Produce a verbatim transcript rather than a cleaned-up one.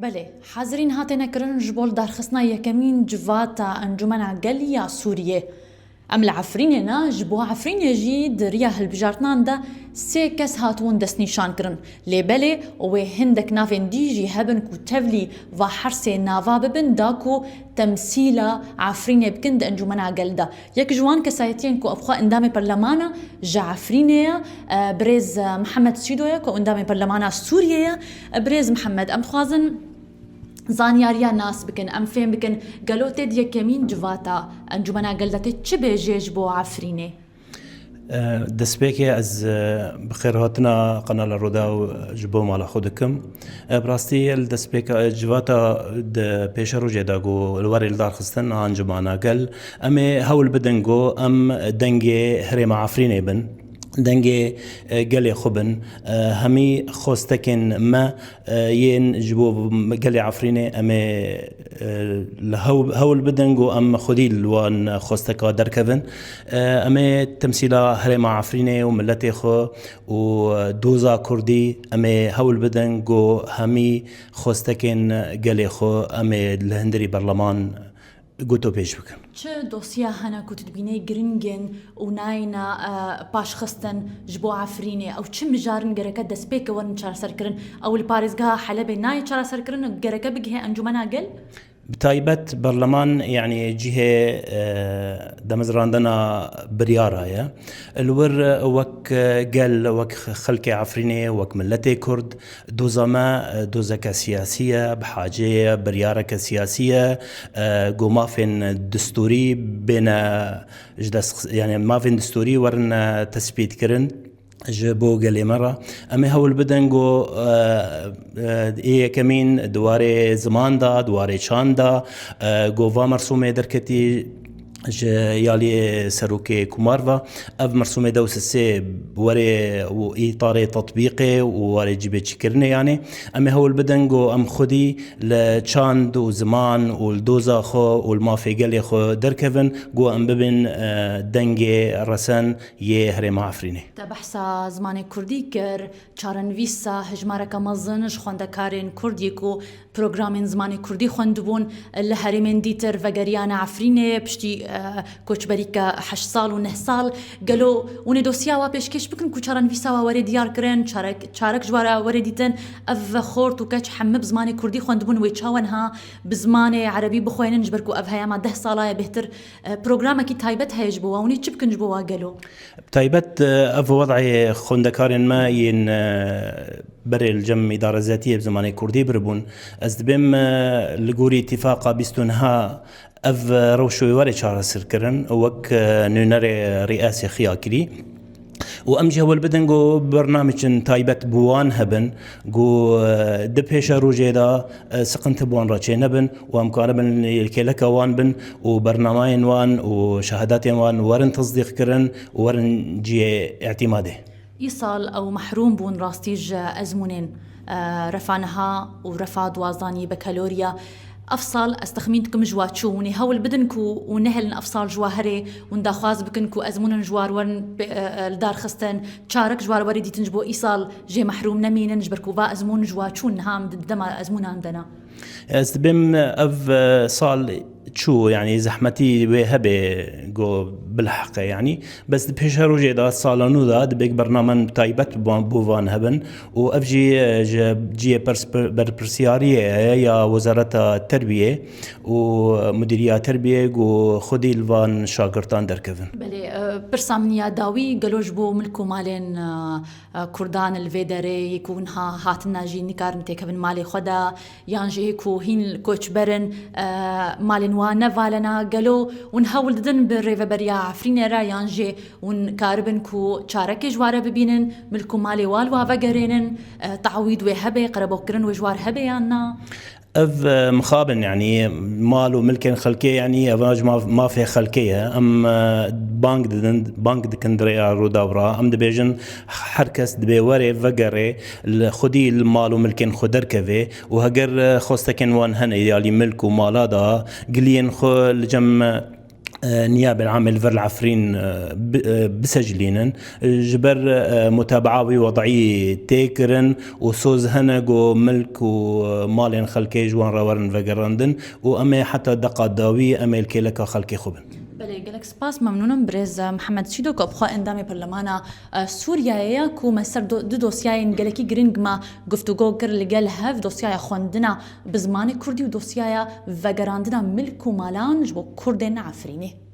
Belê, hazirîn hatine kirin ji bo lidarxistina yekemîn civata Encûmena Gel ya Sûriyê. Em li Efrînê ne, ji bo Efrînê jî di riya hilbijartinan de sê kes hatibûn destnîşan kirin. Lê belê wê hindek navên dî jî hebin ku tevlî va hersê nava bibin da ku temsîla Efrînê bikin di Encûmena Gel de. Yek ji wan kesayetiyên ku ev xwe endamê perlemana ji Efrînê ye, e, birêz, e, Mihemed Sîdo ye ku endamê perlemana Sûriyê ye. E, birêz Mihemed, em dixwazin zanyariya nas bikin, em fêm bikin, gelo tê di yekemîn civata Encûmena Gel de tê çi bêjê ji bo Efrînê? E, destpêkê ez, e, bi xêrhatina Qanala Rûdaw ji bo mala xwe dikim. E, bi rastî li destpêka, e, civata di pêşerojê de ku li warê lidarxistin a Encûmena Gel, em ê hewl bidin ku em dengê herêma Efrînê bin, dengê, e, gelê xwe bin, e, hemî xwestekên me, e, yên ji bo gelê Efrînê em ê, e, li hew-, hewl bidin ku em xwedî li wan xwesteka derkevin. E, em ê temsîla herêma Efrînê û miletê xwe û doza kurdî em ê hewl bidin ku hemî xwestekên gelê xwe em ê li hundirî berleman goto pêş bikin. Çi dosya hene ku tu dibînê giring in û nayêne, e, paşxistin ji bo Efrînê? Ew çi mijarin gereke destpêke werin çareserkirin? Ew li parêzgeha Helebê nayê çareserkirin û gereke bigihe Encûmena Gel? Bi taybet berleman, yanî cihê, e, demezrandina biryara ye. Li wir wek gel, wek xelkê Efrînê, wek miletê Kurd, doza me, e, dozeke siyasî ye, bi hacê ye, biryareke siyasî ye, e, ku mafên distûrî bêne ji dest, yanî mafên distûrî werin, e, tespîtkirin ji bo gelê me re. Em ê hewl bidin ku, e, e, ê yekemîn di warê ziman de, di warê çand de, e, ku va mersûmê derketî ji yaliyê serokê Komar ve. Ev mersûmê dew sisê werê û îtarê tetbîqê û warê cîbêçîkirinê yanê. Em ê hewl bidin ku em xwedî li çand û ziman û li doza xwe û li mafê gelê xwe derkevin, ku em bibin, e, dengê resen yê herêma Efrînê. Te behsa zimanê kurdî kir, çarenivîsa hejmareke mezin ji xwendekarên kurd yê ku programên zimanê kurdî xwendibûn li herêmên dîtir vegeriyane Efrînê piştî, e, koçberîke heşt sal û neh sal. Gelo hûn ê dosya wa pêşkêş bikin ku çarenivîsa wa were diyar kirin, çarek, çarek ji wa re were dîtin? Ev xort û keç hemî bi zimanê kurdî xwendibûn, wê çawa niha bi zimanê erebî bixwênin, ji ber ku ev heyama deh sala ye bêhtir, e, programekî taybet heye ji bo wa. Hûn ê çi bikin ji bo wa gelo? Bi taybet, e, ev wed'ê xwendekarên me yên, e, berê li cem îdarezetiyê bi zimanê kurdî biribûn. Ez dibêm, e, li gorî îtîfaqa bîst û neh ev, e, rewş wê were çareserkirin wek, e, nûnerê rîasê xiya kirî. Û em jî hewl bidin ku bernamêçin taybet bi wan hebin, ku, e, di pêşerojê de, e, siqinti bi wan re çênebin û em karibin li kêleka wan bin û bernamayên wan û şehadatên wan werin tesdîqkirin û werin cihê îtîmadê. Îsal ew mehrûm bûn rastî ji ezmûnên, e, refa niha û refa duwazdaniye bakalorya. Ev sal ez texmîn dikim ji wa çû, hûn ê hewl bidin ku hûn nehêlin ev sal ji wa herê, hûn daxwaz bikin ku ezmûnin ji war werin pê-, e, e, li dar xistin, çarek ji war werê dîtin ji bo îsal jê mehrûm nemînin, ji ber ku va ezmûn ji wa çûn, niha em di dema ezmûnan de ne. Ez dibêm ev, e, sal çû, yanî zehmetî wê hebe, go bilheqe, yanî. Bes di pêşerojê de, sala nû de, dibê bernamen taybet bi van, bo van hebin û ev jî, e, ji cihê pers-, berpirsiyariyê ye ya Wezareta Terbiyê û Mudîriya Terbiyê ku xwedî li van şagirtan derkevin. Belê, e, pirsa min ya dawî, gelo ji bo milk û malên, e, e, Kurdan li vê derê yê ku niha hatin na jî nikarin têkevin malê xwe de, yan jî hê ku hîn koçber in, e, malên wan nevalena, gelo hûn hewl didin bi rêveberiya Efrînê re, yan jî hûn karibin ku çarekê ji wa re bibînin, milk û malê wa li wa vegerênin, e, tawîd wê hebe, qerebokkirin wê ji war hebe yan na? Ev, e, mixabin, yanî mal û milkên xelkê, yanî ev ji maf-, mafê xelkê ye. Em, e, bang didin, bang dikin di rêya Rûdaw re. Em dibêjin her kes dibê were vegerê, li xwedî li mal û milkên xwe derkeve û heger, e, xwestekên wan hene, ya li milk û mala de, giliyên xwe li cem, e, e, niyabên amê li vir li Efrîn, e, bi-, e, bisecilînin. Ji ber, e, mutabaa wî wed'î tê kirin û soz hene ku milk û, e, malên xelkê ji wan re werin vegerandin û em ê heta deqa dawî em ê li kêleka xelkê xwe bin. Belê, gelek spas, memnûn im birêz, e, Mihemed Şîdo ku bi xwe endamê Perlemana, e, Sûriyeyê ye ku me ser do-, du dosyayên gelekî girîng me guftûgo kir li gel hev, dosyaya xwendina bi zimanê kurdî û dosyaya vegerandina milk û malan ji bo kurdên Efrînê.